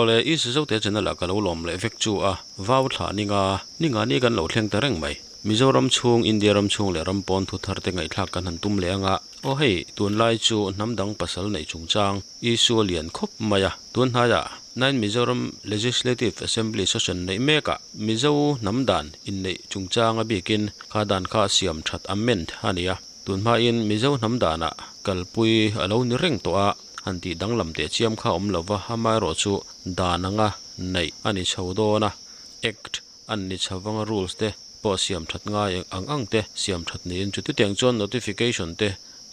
Awle, East Zote channel ah ka lo lawm leh vek chu a, vau thlah ninga, ninga ni kan lo thleng ta reng mai. Mizoram chhung, India ram chhung leh ram pawn thu thar te ngaihthlak kan han tum leh anga, aw hei, tunlai chu hnam dang pasal neih chungchang issue a lian khawp mai a, tun hnaiah Nine Mizoram Legislative Assembly session neih mekah Mizo hnam dan inneih chungchang a bikin kha dan kha siam that amend a ni a. Tun hmain Mizo hnam danah kalpui a lo ni reng tawh a, han tih danglam teh chiam kha awm lova, amaherawhchu dan anga neih a ni chho dawn a, Act an ni chho vanga rules te pawh siam that ngai ang ang te siam that niin chutiang chuan notification te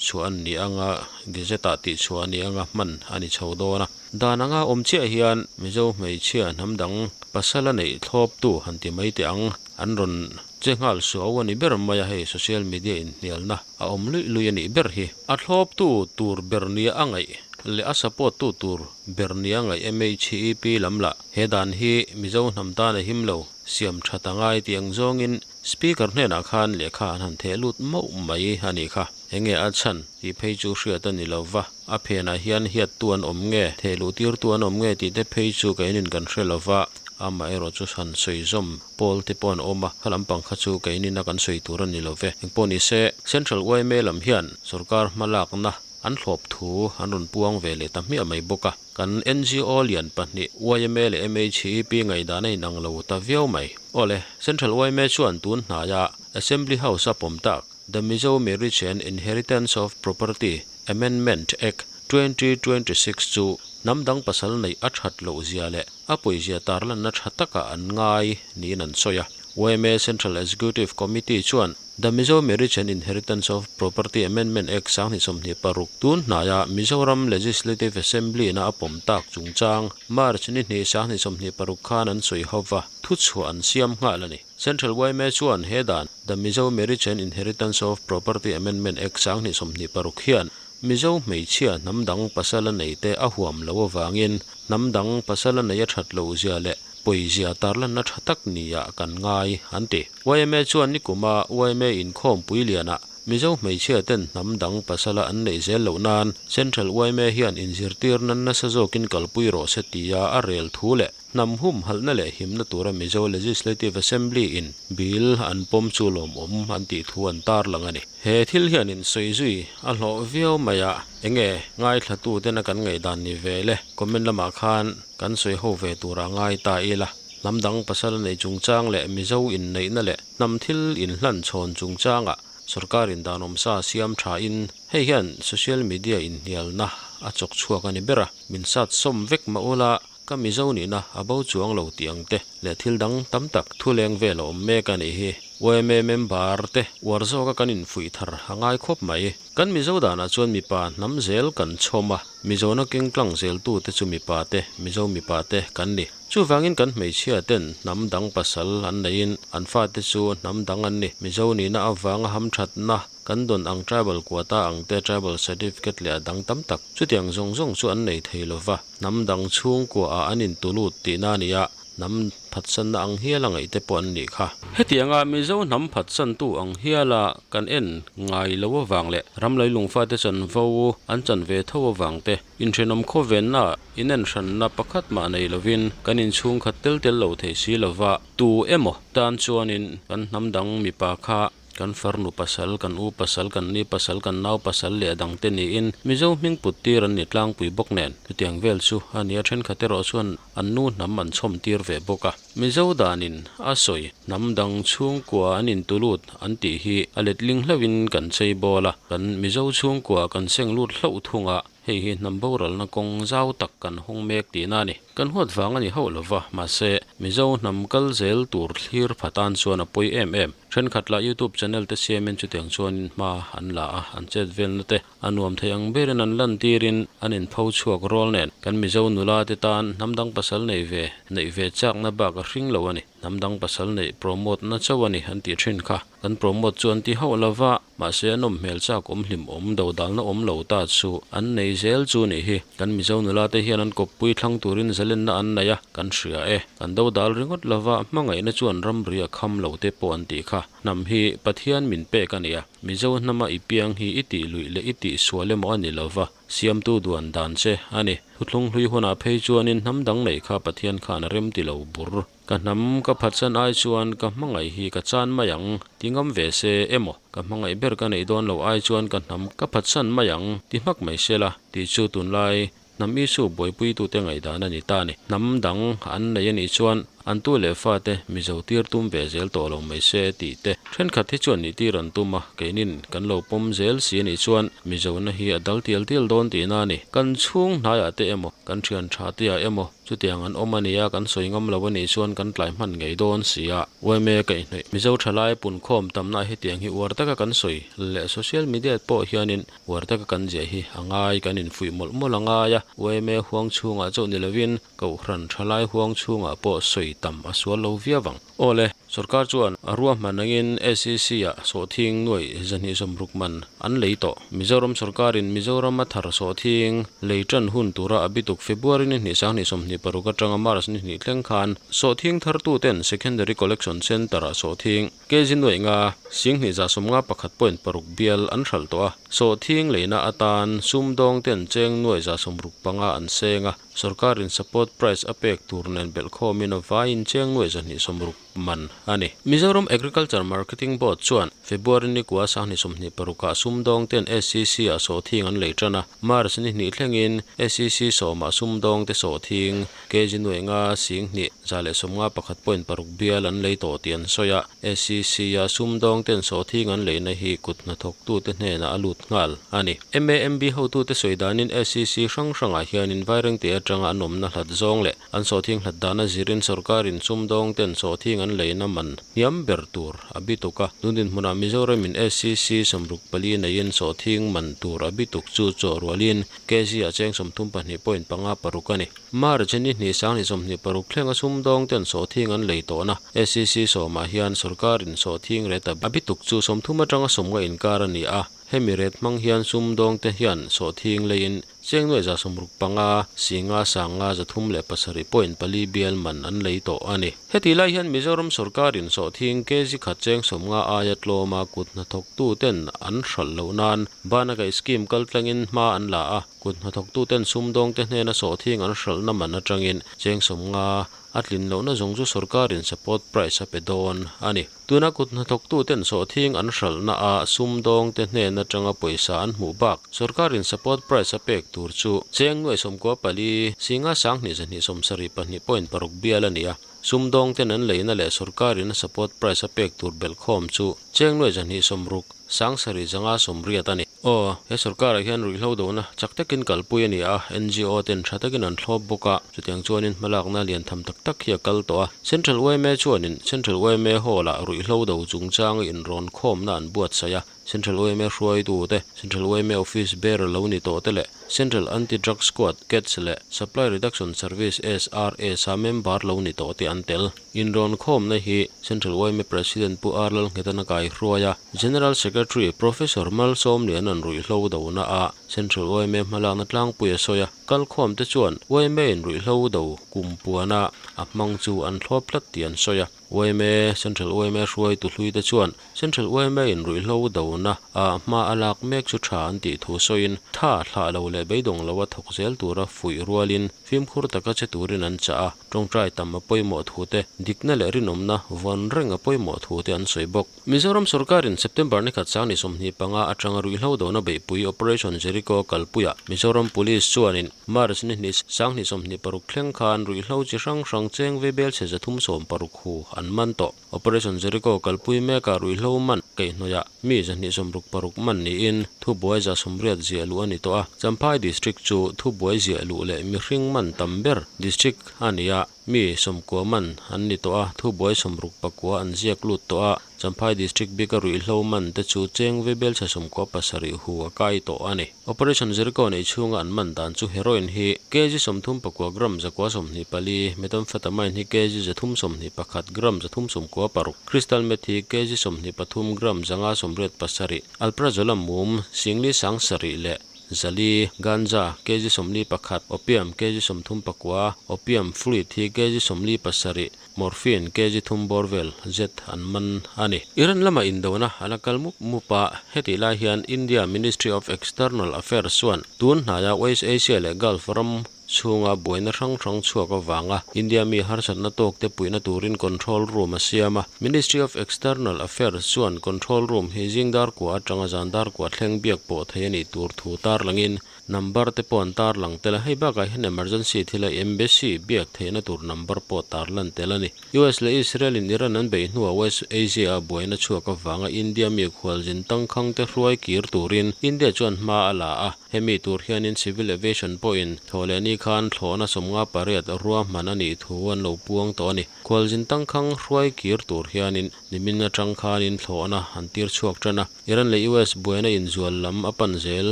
chhuah an ni anga gazette ah tih chhuah a ni anga hman a ni chho dawn a. Dan anga awm chiah hian Mizo hmeichhia hnam dang pasal a neih thlawptu han ti mai teh ang an rawn che nghal suau a ni ber mai a, hei social media inhnialna a awm luih luih a nih ber hi. A thlawptu tur ber nia a ngaih leh a support tu tur ber nia ngaih MHEP lam lah he dan hi Mizo hnam tan a him lo, siam tha ta ngai tih ang zawngin Speaker hnenah khan lehkha an han theh lut mauh mai a nih kha. Enge a chhan tih phei chu hriat a ni lo va, a phenah hian hiattu an awm nge, theh luh tirtu an awm nge tih te phei chu keinin kan hre lo va, amaherawh chu han sawi zawm pawl te pawh an awm a, kha lampang kha chu keinin a kan sawi tur a ni lo ve. Engpawh ni se, Central yma lam hian sorkar hmalakna an thlawp thu an rawn puang ve leh ta hmiah mai bawk a. Kan NGO lian pahnih yma leh MHEP ngaihdan a inang lo ta viau mai. Awle, Central yma chuan tun hnaia Assembly House a pawm tak The Mizo Marriage and Inheritance of Property Amendment Act, 2026 chu hnam dang pasal neih a that loh zia leh a pawizia tarlanna tha takah an ngai niin an sawi a. Yma Central Executive Committee chuan The Mizo Marriage and Inheritance of Property Amendment Act 2026 tun hnaia Mizoram Legislative Assembly-na a pawm tak chungchang March ni hnih 2026 khan an sawi ho va, thuchhuah an siam nghal a ni. Central yma chuan he dan The Mizo Marriage and Inheritance of Property Amendment Act 2026 hian Mizo hmeichhia hnam dang pasal a neite a huam lo avangin hnam dang pasal a nei a that loh zia leh pawizia tarlanna tha tak nia kan ngai, an ti. Yma chuan nikuma yma inkhawmpui lianah Mizo hmeichhia ten hnam dang pasala an neih zel loh nan Central yma hian inzirtir nan nasa zawkin kalpui rawh se tia a rel thu leh hnam humhalhna leh himna tura Mizo Legislative Assembly in bill an pawm chu lawmawm an tih thu an tarlang a ni. He thil hian in sawi zui a hlawh viau mai a, enge ngaithlatu tena kan ngaihdan ni ve le? Comment lamah khan kan sawi ho ve tura ngai ta ila, hnam dang pasal a nei chungchang leh Mizo inneihna leh hnam thil inhlan chhawn chungchangah sorkar in dan awmsa siam tha in hei hian social media inhnialna a chawk chhuak a ni ber a, min sat sawm vek mah ula ka Mizo nihna a bo chuang lo tih ang te leh thil dang tam tak thu leng vel a awm mek a nih hi. Yma member te uar zawka kan infuih thar a ngai khawp mai. Kan Mizo danah chuan mipa hnam zel kan chhawm a, Mizona keng tlang zeltu te chu mipa te, Mizo mipa te kan ni. Chuvangin kan hmeichhia ten hnam dang pasal an neihin an fate chu hnam dang an ni. Mizo nihna avanga hamthatna kan dawn ang tribal quota ang te, tribal certificate leh a dang tam tak. Chutiang zawng zawng chu an nei thei lova, hnam dang chhungkua ah an intulut tihna a ni a, hnam phatsanna ang hiala ngaih te pawh an nih kha. Hetianga Mizo hnam phatsantu ang hiala kan en ngai lo avang leh ram leilung fate chanvo an chan ve tho avang te, inthenawm khawvenna inenhranna pakhat mah nei lovin kan inchhung khat tel tel lo thei si lova, tu emaw tan chuanin kan hnam dang mipa kha Kan farnu pasal, kan u pasal, kan ni pasal, kan nau pasal leh a dangte niin Mizo hming put tir an ni tlangpui bawk nen. Chutiang vel chu a nia thenkhat erawh chuan an nu hnam an chhawm tir ve bawk a. Mizo danin a sawi hnam dang chhungkua an intulut an tih hi a letling hlauhin kan chei bawl a, kan Mizo chhungkua kan seng lut hlauh thung a, hei hi hnam boralna kawng zau tak kan hawng mek tihna a ni. Kan huat vang a ni hauh lo va, mahse, Mizo hnam kal zel tur thlir pha tan chuan a pawi em em. Thenkhat lah YouTube channel te siamin chutiang chuanin hma an la a, an chet velna te a nuam thei ang berin an lantirin an inpho chhuak rual nen. Kan Mizo nula te tan hnam dang pasal nei ve, neih ve chakna bak a hring lo a ni. Hnam dang pasal neih promote na chauh a ni an tih thin kha. Kan promote chu an ti hauh lo va, mahse an awm hmel chak awm hlim awm dodalna awm lo ta chu an nei zel chu nih hi. Kan Mizo nula te hian an kawppui thlang turin zalenna an nei a, kan hria e. Kan dodal ringawt lo va, hmangaihna chuan ramri a kham lo te pawh an tih kha. Hnam hi Pathian min pek a nia. Mizo hnama i piang hi i tih luih leh i tih sual emaw a ni lo va, siamtu duan dan che a ni. Thuthlung hlui hunah phei chuanin hnam dang neih kha Pathian khan a rem ti lo bur. Ka hnam ka phatsan ai chuan ka hmangaih hi ka chan mai ang ti ngam ve se emaw, ka hmangaih ber ka neih dawn loh ai chuan ka hnam ka phatsan mai ang ti hmak mai se la tih chu tunlai hnam Isu buaipuitute ngaihdan a ni ta a ni. Hnam dang an nei a nih chuan an tu leh fate Mizo tir tum ve zel tawh lo mai se tih te thenkhat hi chuan nih tir an tum a, keinin kan lo pawm zel si a nih chuan Mizona hi a dal tial tial dawn tihna a ni. Kan chhung hnaiah te emaw, kan thian tha te ah emaw Chutiang an awm a nia, kan sawi ngam lo a nih chuan kan tlai hman ngei dawn si a. Yma kaihhnawih Mizo thalai punkhawm tamna hetiang hi uar taka kan sawi leh social media pawh hianin uar taka kan ziah hi a ngai kan infuih mawlh mawlh a ngai a. Yma huang chhungah chauh ni lovin Kohhran thalai huang chhungah pawh sawi tam a sual lo viau ang. Awle, sorkar chuan a ruahman angin SEC-ah sawhthing nuaih 260 man an lei tawh. Mizoram sorkarin Mizoram a thar sawhthing lei tan hun tura a bituk February ni hnih 2026 atanga March ni hnih thleng khan sawhthing thartuten Secondary Collection Centre-ah sawhthing kg nuaih nga 10 151.6 bial an hralh tawh a. Sawhthing leina atan sumdawngten cheng nuaih 65 an seng a. Sorkarin support price a pek tur nen belhkhawmin a vaiin cheng nuai 260 man a ni. Mizoram Agriculture Marketing Board chuan February ni kua 2026 ah sumdawng ten SCC ah sawhthing an lei tan a, March ni hnih thlengin SCC sawmah sumdawng te sawhthing kg nuai nga 10,151.6 bial an lei tawh tih an sawi a, SCC a sumdawng ten sawhthing an leina hi kut hnathawktute hnenah a lut nghal a ni. MAMB hotute sawi danin SCC hrang hrangah hianin Vairengte atanga an awmna hlat zawng leh an sawhthing hlat dana zirin sorkarin sumdawng ten sawhthing an leina man hniam ber tur a bituk a. Tun dinhmunah Mizoramin SCC 64 neiin sawhthing man tur a bituk chu chaw rualin kg ah cheng 32.56 a ni. March ni hnih 2026 thlenga sumdawng ten sawhthing an lei tawhna SCC sawmah hian sorkarin sawhthing rate a bituk chu 30 atanga 50 inkar a ni a, hemi rate hmang hian sumdawng te hian sawhthing leiin cheng nuai 65 singa sanga 307.4 bial man an lei tawh a ni. Heti lai hian Mizoram sorkarin sawhthing kg khat cheng 50 aia tlawma kut hnathawktu ten an hralh loh nan bana kaih scheme kaltlangin hma an la a, Kut hnathawktuten sumdawngte hnena sawhthing an hralhna man atangin cheng 50 a tlin lohna zawng chu sorkarin support price a pe dawn a ni. Tuna kut hnathawktuten sawhthing an hralhna a sumdawngte hnen atanga pawisa an hmuh bak sorkarin support price a pek tur chu cheng nuai 94 singa 1272.6 bial a ni a. Sumdawngten an leina leh sorkarin a support price a pek tur belhkhawm chu cheng nuai 260 7580 a ni. Aw, he sorkarah hian ruihhlo dona chak takin kalpui a ni a, NGO ten tha takin an thlawp bawk a, chutiang chuanin hmalakna lian tham tak tak hi a kal tawh a. Central yma chuanin Central yma Hall-ah ruihhlo do chungchanga inrawn khawmna an buatsaih a, Central yma hruaitute, Central yma Office Bearer lo ni tawh te leh Central Anti-Drug Squad, CADS, leh Supply Reduction Service, SRS, a member lo ni tawh te an tel. Inrawn khawmna hi Central yma President Pu R Lalnghetan a kaihruai a, General Secretary Professor Malsawmlian an ruihhlo dona a Central yma hmalakna tlangpui a sawi a, kalkhawmte chuan yma in ruihhlo do kum puana a hmang chu an thlawp tlat tih an sawi a. Yma, Central yma hruaitu hluite chuan Central yma in ruihhlo dona ah hma a lak mek chu tha an tih thu sawiin tha thlah lo leh beidawng lo a thawk zel tura fuih rualin fimkhur taka che turin an chah a, tawngtai tam a pawimawh thu te, dikna leh rinawmna vawn reng a pawimawh thu te an sawi bawk. Mizoram sorkarin September ni khat 2025 atanga ruihhlo dona beihpui Operation Jericho kalpuiah Mizoram Police chuanin March ni hnih 2026 thleng khan ruihhlo chi hrang hrang cheng ve belchhe 360 hu an man tawh. Operation Jericho kalpui mekah ruihhlo man kaihhnawihah mi 266 man niin thubuai 180 ziah luh a ni tawh a. Champhai District chu thubuai ziah luh leh mihring man tam ber district a ni a, mi 90 man an ni tawh a, thubuai 69 an ziak lut tawh a. Champhai District bika ruihhlo man te chu cheng vaibelchhe 17 hu a kai tawh a ni. Operation Jericho neih chhunga an man dan chu heroin hi kg 34 gram 124, methamphetamine hi kg 321 gram 396, crystal meth hi kg 23 gram 587, alprazolam mum 4 7,000 leh 400, ganja kg 41, opium kg 39, opium fluid hi kg 47, morphine kg 3 bawr vel zet an man a ni. Iran lama indona a la kal mup mup a, hetih lai hian India Ministry of External Affairs chuan tun hnaia West Asia leh Gulf ram chhunga buaina hrang hrang chhuak avanga India mi harsatna tawk te puihna turin control room a siam a. Ministry of External Affairs chuan control room hi zing dar kua atanga zan dar kua thleng biak pawh thei a nih tur thu tarlangin number te pawh an tarlang tel a. Hei bakah hian emergency thila embassy biak theihna tur number pawh tarlan tel a ni. US leh Israel in Iran an beih hnuah West Asia a buaina chhuak avanga India mi khualzin tangkhang te hruai kir turin India chuan hma a la a. Hemi tur hianin Civil Aviation pawhin thawhlehni khan thlawhna 58 ruahman a nih thu an lo puang tawh a ni. Khualzin tangkhang hruai kir tur hianin nimin atang khanin thlawhna an tir chhuak tan a. Iran leh US buaina inzual lam a pan zel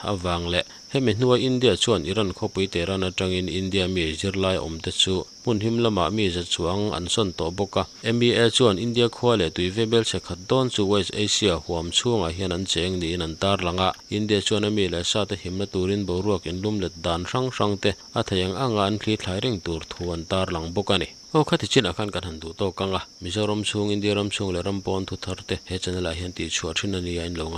avang leh hemi hnua India chuan Iran khawpui Tehran atangin India mi zirlai awm te chu hmun him lamah mi za chuang an sawn tawh bawk a. MEA chuan India khua leh tui ve bel chhe khat dawn chu West Asia huam chhungah hian an cheng niin an tarlang a. India chuan a mi leh sa te himna turin boruak inlum let dan hrang hrang te a thei ang anga an thli thlai reng tur thu an tarlang bawk a ni. Aw khati chinah khan kan han duh tawk ang a, Mizoram chhung, India ram chhung leh ram pawn thu thar te he channel ah hian tihchhuah thin a nia in lo ngai.